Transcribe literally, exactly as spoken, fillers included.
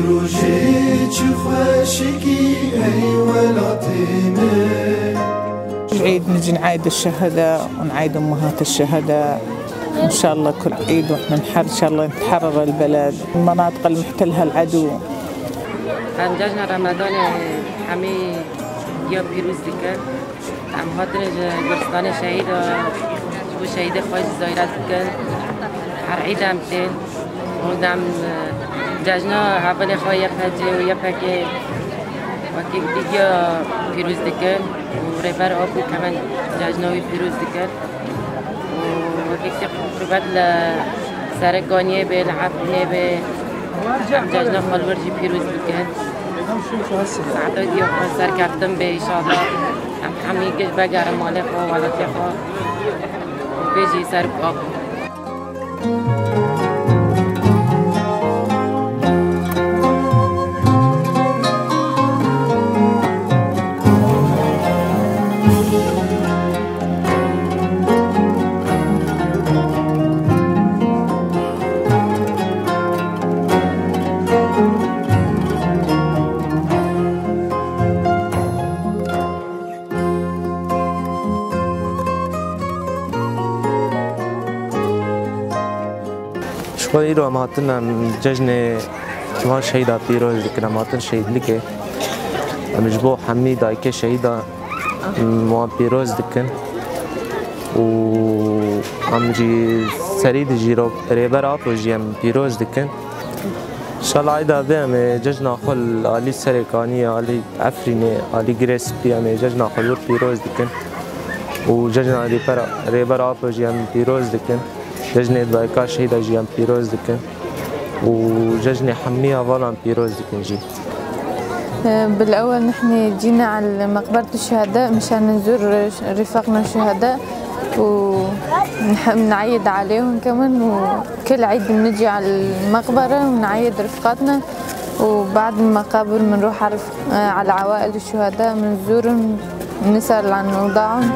Rojê çi xweşikî ey welatê min. العيد نجي نعيد الشهداء ونعيد أمهات الشهداء. إن شاء الله كل عيد وإحنا نحر-، إن شاء الله نتحرر البلد من المناطق المحتلها العدو. Em cejna Remedanê hemî ya pîroz dikin. Em hatine ji Guristanê şehîd a, ji bo şehîdê xwe jî zayret dikin. Her îd em tên. Û dem, e, cejna hevalê xwe Y P C û Y P G wekî dî ya pîroz dikin. Û Rêber Apo kevin cejna wî pîroz dikin. Û wekî tê qurbet li Serê Kaniyê bê, li Efrînê bê, em cejna xwe li wir jî pîroz bikin. Saeta diya xwe serkeftin bê înşallah. Em hemî giş vegerin malê xwe, welatê xwe. Û bê jî ser bi av. Ji xwe îro em hatin, em cejnê van şehîda pîroz dikin, em hatin şehîdlikê. Em ji bo hemî dayikê şehîda, em wan pîroz dikin û em jî serî di jîro Rêber Apo jî em pîroz dikin. Şala eyda vê em ê cejna xwe li alî Serê Kaniyê, alî Efrînê, alî Girê Spî em ê cejna xwe li wir pîroz dikin û cejna Rêber, Rêber Apo jî em pîroz dikin. Cejnê dayika şehîda jî em pîroz dikin û cejnê hemî hevalan pîroz dikin jî. بالأول نحن جينا على مقبرة الشهداء مشان نزور رفاقنا الشهداء ونح-، ونعيد عليهم كمان، وكل عيد بنجي على المقبرة ونعيد رفقاتنا، وبعد المقابر بنروح على رف-، على عوائل الشهداء بنزورهم، بنسأل عن أوضاعهم.